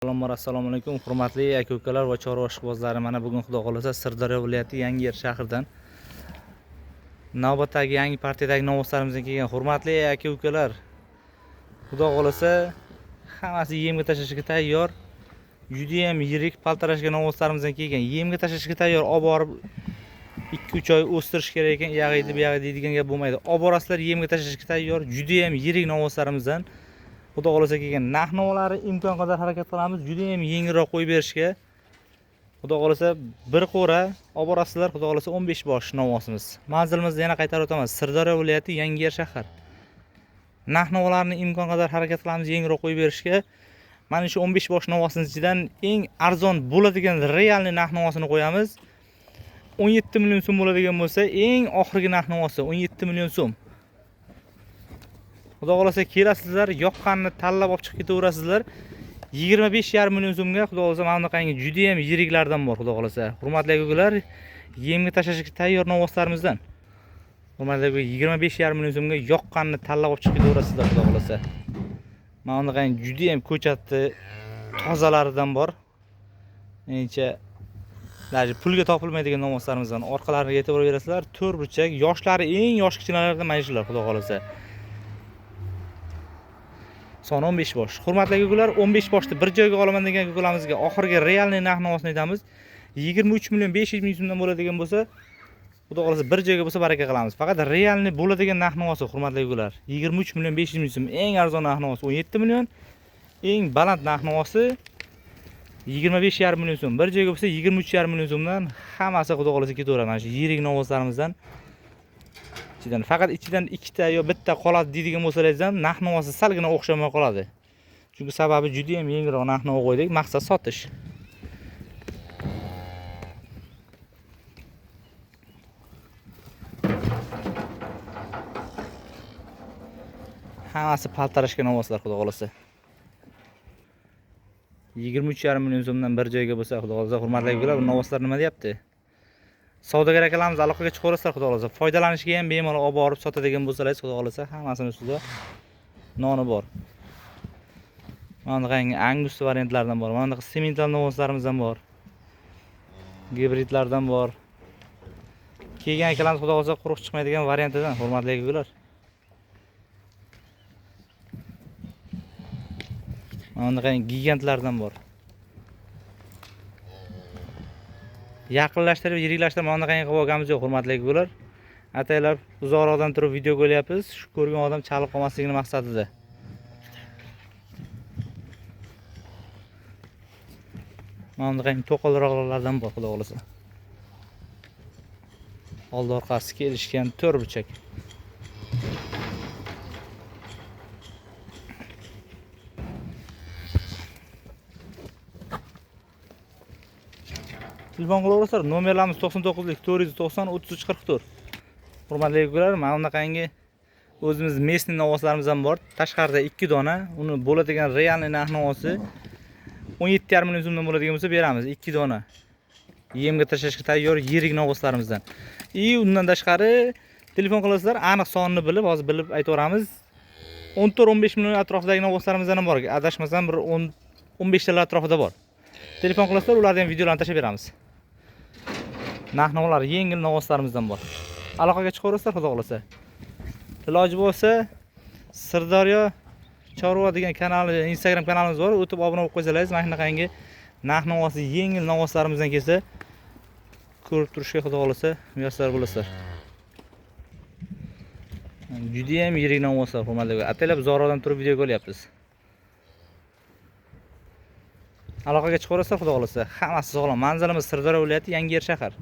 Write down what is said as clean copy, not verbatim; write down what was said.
Avvalambor assalomu alaykum, hurmatli aka ukalar va chorva ishqibozlari. Mana bugun Xudo xohlasa Sirdaryo viloyati Yangiyer shahridan navbatdagi yangi partiyadagi novvoslarimizdan kelgan. Hurmatli aka ukalar, Xudo xohlasa hammasi yemga tashlashga tayyor. Juda ham yirik paltarashga novvoslarimizdan kelgan. Yemga tashlashga tayyor, olib borib 2-3 oy o'stirish kerak ekan, uyog'i bu yog'i deydigan gap bo'lmaydi. Olib borasizlar, yemga tashlashga tayyor, juda ham yirik novvoslarimizdan Xudo xohlasa kelgan. Narx navolari imkon qadar harakat qilamiz, juda ham yengilroq qo'yib berishga. Xudo xohlasa bir qo'ra olib borasizlar, Xudo xohlasa 15 bosh novvosimiz. Manzilimizni yana qaytarib o'taman. Sirdaryo viloyati Yangiyer shahar. Narx navolarni imkon qadar harakat qilamiz yengilroq qo'yib berishga. Mana shu 15 bosh novvosimiz ichidan eng arzon bo'ladigan realniy narx navosini qo'yamiz. 17 million so'm bo'ladigan bo'lsa, eng oxirgi narx navosi 17 million so'm. Xudo xohlasa kelasizlar, yoqqanini tanlab olib chiqib ketaverasizlar. 25,5 million so'mga Xudo xohlasa mana bunaqangi juda ham yiriklardan bor, Xudo xohlasa. Hurmatli akalar, yemga tashlashga tayyor novoslarimizdan. Hurmatli akalar, 25,5 million so'mga yoqqanini tanlab olib chiqib ketaverasizlar, Xudo xohlasa. Mana bunaqangi juda ham ko'chatni tozalaridan bor. Menimcha даже pulga topilmaydigan novoslarimizdan orqalariga e'tibor berasizlar. To'rt burchak, yoshlari eng yosh kichkinalardan mana shular, Xudo xohlasa. Son 15 bosh. Hurmatli akalar, 15 boshni bir joyga olaman degan akalarimizga oxirgi realniy narx navosini aytamiz. 23 million 500 ming so'mdan bo'ladigan bo'lsa, Xudo xohlasa bir joyga bo'lsa baraka qilamiz. Faqat realniy bo'ladigan narx navosi, hurmatli akalar, 23 million 500 ming so'm eng arzon narx navosi, 17 million eng baland narx navosi 25,5 million so'm. Bir joyga bo'lsa 23,5 million so'mdan hammasi Xudo xohlasa ketaveradi. Mana shu yirik novoslarimizdan ichidan faqat ichidan ikkita yo bitta qoladi deydigan bo'lsangiz ham narx navosi salgina o'xshamay qoladi. Chunki sababi juda ham yengilroq narx navo qo'ydik, maqsad sotish. Hammasi paltarashga novvoslar, Xudo xohlasa. 23,5 million so'mdan bir joyga bo'lsa, Xudo xohlasa, hurmatli akalar, bu novvoslar nima deyapti? Savdogar akalarimiz aloqaga chiqaverasizlar, Xudo xohlasa. Foydalanishga ham bemalol olib borib sotadigan bo'lsangiz, Xudo xohlasa, hammasini ustida noni bor. Mana bunaqangi angus variantlardan bor, mana bunaqa semental novvoslarimizdan bor. Gibridlardan bor. Kelgan akalarimiz Xudo xohlasa quruq chiqmaydigan variantidan, hurmatli akalar. Mana bunaqangi gigantlardan bor. Yaqinlashtirib, yiriklashtirib mana bunaqangi qilib olganimiz yo'q, hurmatli akalar. Ataylab uzoqroqdan turib video ko'ryapmiz, shu ko'rgan odam chalib qolmasligini maqsadida. Mana bunaqangi to'qolroqlardan bor, Xudo xohlasa. Oldi orqasi kelishgan to'rt burchak. Telefon qilaverasizlar, nomerlarimiz 99lik 490 33 44. Hurmatli akalar, mana bunaqangi o'zimiz местный novvoslarimiz ham bor. Tashqarida 2 dona, uni bo'ladigan realniy narx navosi 17,5 million so'mdan bo'ladigan bo'lsa beramiz 2 dona. Yemga tashlashga tayyor yirik novvoslarimizdan. I undan tashqari telefon qilasizlar, aniq sonini bilib, hozir bilib aytaveramiz. 14-15 million atrofidagi novvoslarimizdan ham bor. Adashmasam bir 10-15 talar atrofida bor. Telefon qilasizlar, ularni ham videolarni tashlab beramiz. Narx navolar yengil novoslarimizdan bor. Aloqaga chiqaverasizlar, Xudo xohlasa. Iloji bo'lsa Sirdaryo chorva degan kanal, Instagram kanalimiz bor, o'tib obuna bo'lib qo'ysalaringiz, mana shunaqangi narx navosi yengil novoslarimizdan kelsa ko'rib turishga Xudo xohlasa muyassar bo'lasizlar. Juda ham yirik novvoslar, hurmatli akalar. Ataylab uzoqroqdan turib video ko'ryapmiz. Aloqaga chiqaverasizlar, Xudo xohlasa. Hammasi sog'lom. Manzilimiz Sirdaryo viloyati Yangiyer shahar.